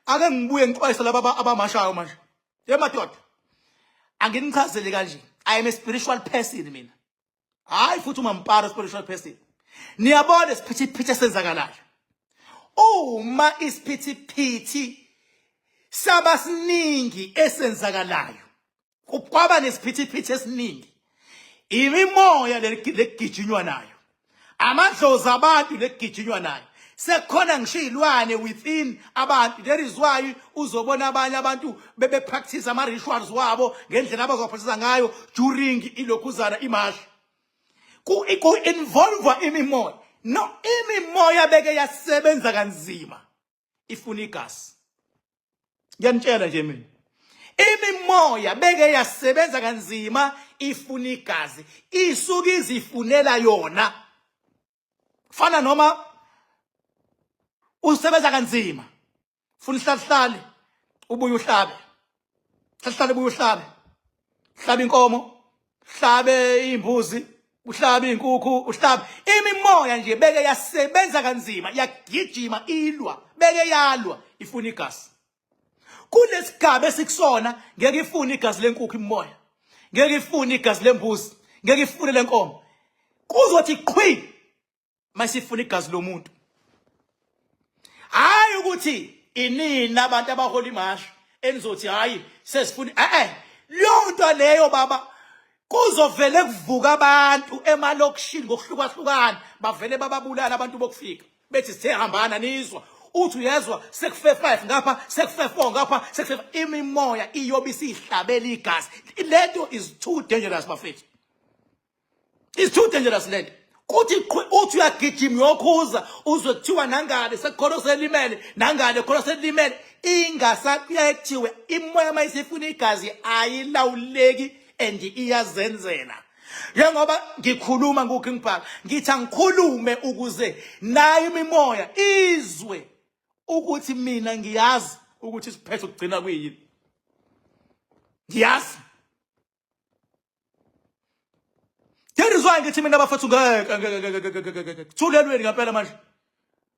Ake ngibuye ngixwayise laba abamashayo manje. Ye madoda. Anginichazele kanje. I am a spiritual person mina. Hayi futhi umampara spiritual person. Niyabona isiphithiphithi esenzakalayo. Uma isiphithiphithi saba siningi esenzakalayo kwaba nesiphithiphithi esiningi imimoya lekugijinywa nayo amadlozi abantu lekugijinywa nayo sekukhona ngisho izilwane within abantu. That is why uzobona abanye abantu bebe practice ama rituals wabo ngendlela abazopractice ngayo during ilokhuzana imashi ku involve imimoya. No, imimoya beke yasebenza kanzima ifuna igazi. Ngiyanitshela nje mina, imimoya beke yasebenza kanzima ifuna igazi, isuke izifunela yona. Fana noma usebenza kanzima funa ihlalihlale ubuye uhlabe, hlahlale ubuye uhlabe, hlaba inkomo, hlabe imbuzi, uhlabe inkukhu, uhlabe imimoya nje beke yasebenza kanzima yagijima ilwa, beke yalwa ifuna igazi. Kulesigaba esikusona ngeke ifune igazi lenkukhu imimoya, ngeke ifune igazi lembuzi, ngeke ifune lenkomo. Kuzothi qhwi masifuna igazi lomuntu. Hayi ukuthi inini abantu abahola imashi enizothi hayi sesifuna eh leyo nto leyo baba. Kuzovele kuvuka abantu emalokishini ngokuhlukahlukana, bavele bababulala abantu bokufika bethi sithe hambana nizwa uthi uyezwa sekufe 5 ngapha, sekufe 4 ngapha, sekufe. Imimoya iyobe isihlabela igazi. Lento is too dangerous bafethu, is too dangerous lento. Kuthi uthi uyagijima uyokhuza uzwe kuthiwa nangale sekukhona oselimele, nangale khona selimele, ingasakuyaye kuthiwe imoya mayisifuna igazi ayilawuleki and iyazenzela. Njengoba ngikhuluma nguKing Bhaka, ngithi angikhulume ukuze nayo imimoya izwe ukuthi mina ngiyazi ukuthi isiphetho kugcina kuyini. Ngiyazi. That is why ngithi mina bafethu ngeke ngeke ngeke ngeke ngeke kuthulelweni ngempela manje.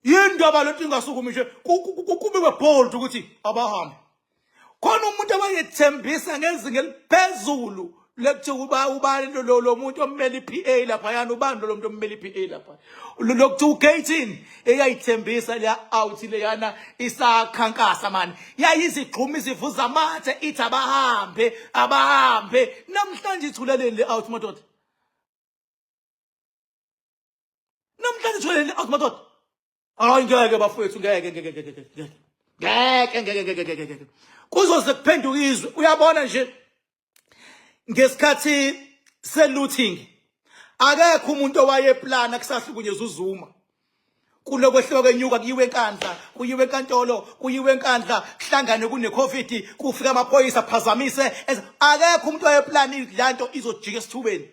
Yindaba lento ingasukumi nje kubikwe bold ukuthi abahambe. Khona umuntu awayethembisa ngezinga eliphezulu lekuthiwa uba ubani lo lo muntu ommele iPA lapha yana, ubani lo muntu ommele iPA lapha lokuthiwa uGayton eyayithembisa leya out leyana isakhankasa mani, yayizigxuma izivuza amathe ithi abahambe abahambe. Namhlanje ithuleleni le out madoda, namhlanje ithuleleni le out madoda. Hayi ngeke bafowethu, ngeke ngeke ngeke ngeke ngeke ngeke ngeke ngeke ngeke kuzoze kuphenduka izwe. Uyabona nje ngesikhathi se-looting akekho umuntu owayeplana kusahlukunyezwa uZuma, kulokwehliwa kwenyuka kuyiwe enkandla, kuyiwe enkantolo, kuyiwe enkandla, kuhlangane kune-covid, kufika amaphoyisa phazamise. Akekho umuntu owayeplana lanto izojika esithubeni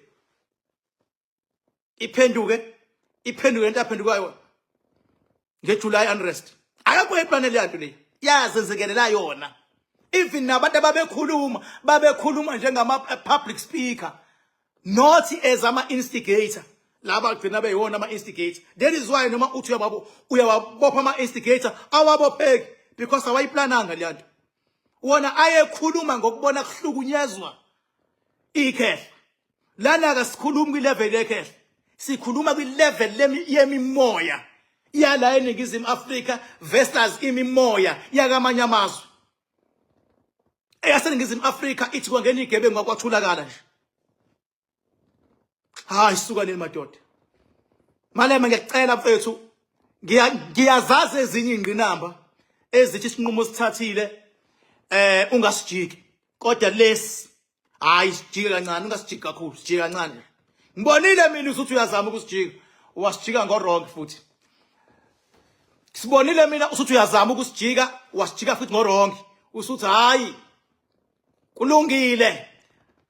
iphenduke iphenduke lento aphenduka yona ngeJuly unrest. Akekho owayeplane leya nto leyo, yazenzekelela yona. Even nabantu ababekhuluma babekhuluma njengama public speaker, not as ama instigator. Laba gcina beyiwona ama instigator. That is why noma uthi uyababo uyawabopha ama instigator awabopheki because awayiplananga leya nto. Wona ayekhuluma ngokubona kuhlukunyezwa ikhehla. Lana kasikhulumi kwi-level yekhehla, sikhuluma kwi-level yemimoya yala eNingizimu Afrika versus imimoya yakamanye amazwe. EyaseNingizimu Afrika ithi kwangena igebengu kwathulakala nje. Hayi suka nini madoda. Malema ngiyakucela mfethu, ngiyazazi ezinye ingqinamba ezithi isinqumo sithathile ungasijiki, kodwa lesi hayi sijike kancane, ungasijiki kakhulu, sijike kancane. Ngibonile mina ukuthi uyazama ukusijika, wasijika ngo wrong futhi. Sibonile mina usuthi uyazama ukusijika, wasijika futhi ngo wrong. Usuthi hayi kulungile,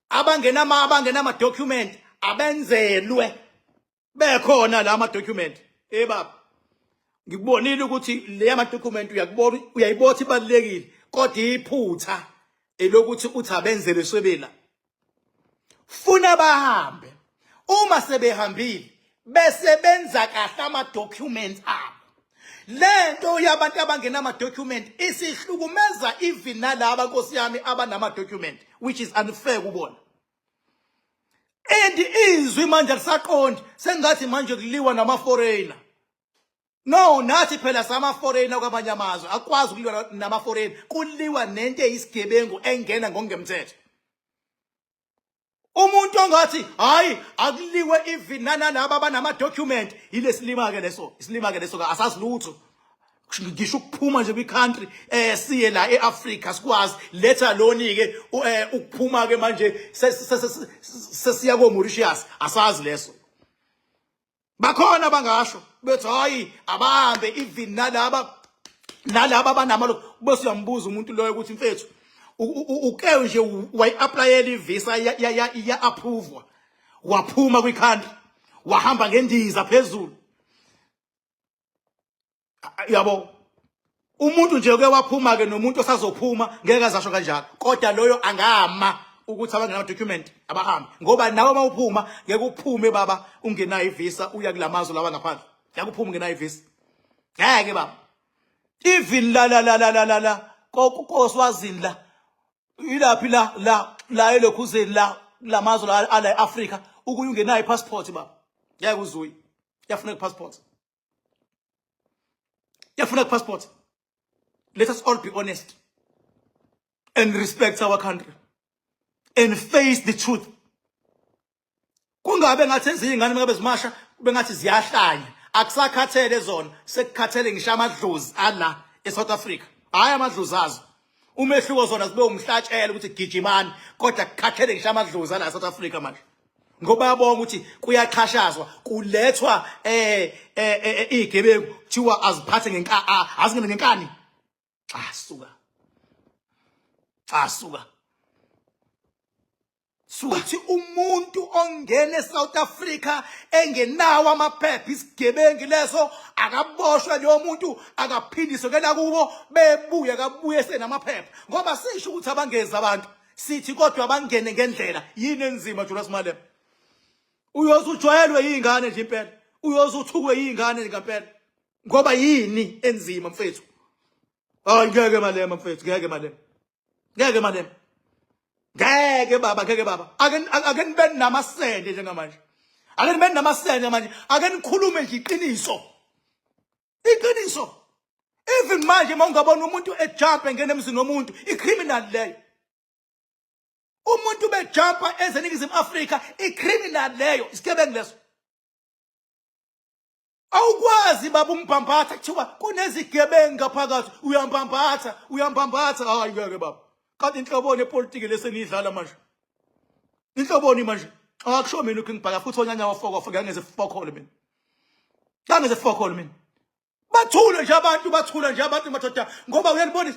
abangena abangena ama document abenzelwe bekhona la ama document. Eh baba, ngikubonile ukuthi le ama document uyakubona, uyayibotha ibalekile, kodwa iphutha elokuthi uthi abenzelwe swebela. Funa bahambe, uma sebehambile bese benza kahle ama documents abo. Lento yabantu abangenama document isihlukumeza even nalaba, nkosi yami, abanama document, which is unfair kubona. And izwi manje alisaqondi, sengathi manje kuliwa nama foreigner. No, nathi phela sama foreigner kwamanye amazwe, akwazi ukuliwa nama foreigner, kuliwa nento eyisigebengu engena ngokungemthetho. Umuntu ongathi hayi, akuliwe even nanalaba abanama document, yilesilima ke leso, isilima ke leso, asazi lutho. Ngisho ukuphuma nje kwi-country siye la e-Africa sikwazi, letha loni ke ukuphuma ke manje sesiya ko Mauritius, asazi leso. Bakhona bangasho bethi hayi, abahambe even nalaba abanamalo, bese uyambuza umuntu loyo ukuthi mfethu, uke nje wayi-applyela ivisa, ya approve, waphuma kwi-country, wahamba ngendiza phezulu, yabo? Umuntu nje ke waphuma ke nomuntu osazophuma ngeke azasho kanjalo, kodwa loyo angama ukuthi abangena document abahambe, ngoba nawe mawuphuma ngeke uphume baba ungenayo ivisa uya kulamazwe lawa ngaphandle. Ngeke uphume ungenayo ivisa, ngeke baba. Even la la la la la la la koSwazini la, ilaphi la la la elokhuzeni la, lamazwe la ala eAfrica, ukuya ungenayo ipassport baba, ngeke uzuye. Iyafuneka ipassport, iyafuneka passport. Let us all be honest and respect our country and face the truth. Kungabe ngathi ezinye ingane ngabe zimasha kube ngathi ziyahlanya, akusakhathele zona, sekukhathele ngisho amadlozi ala eSouth Africa. Hayi, amadlozi azo umehluko, zona zibe umhlatshelo ukuthi gijimani, kodwa kukhathele ngisho amadlozi ala eSouth Africa manje, ngoba yabonga ukuthi kuyaxhashazwa, kulethwa izigebengu, kuthiwa aziphathe ngenka, azingene ngenkani. Cha, suka, cha, suka, suka. Uthi umuntu ongena eSouth Africa engenawo amaphepha, isigebengu leso, akaboshwe leyo muntu, akaphindiswe kena kubo, bebuye akabuye senamaphepha, ngoba sisho ukuthi abangezi abantu, sithi kodwa abangene ngendlela. Yini enzima, Julius Malema? Uyoze ujwayelwe yingane nje impela, uyoze uthukwe yingane ngempela, ngoba yini enzima mfethu? Hayi, ngeke Malema mfethu, ngeke Malema, ngeke Malema, ngeke baba, ngeke baba. Ake nibe namasende njengamanje, ake nibe namasende manje, ake nikhulume nje iqiniso, iqiniso. Even manje uma ungabona umuntu ejump engena emzini womuntu, icriminal leyo. Umuntu bejumpa ezeningizimu Afrika, icriminal leyo, isigebengu leso. Awukwazi baba umbhambatha, kuthiwa kunezigebengu ngaphakathi, uyambambatha, uyambambatha. Hayi, ngeke baba. Kanti inhloboni epolitiki leseniyidlala manje, inhloboni manje? Akusho mina uKing Bhaka futhi onyanya wafokofo, ngeke fokhole mina, ngeke fokhole mina. Bathule nje abantu, bathule nje abantu madoda, ngoba uyalibona.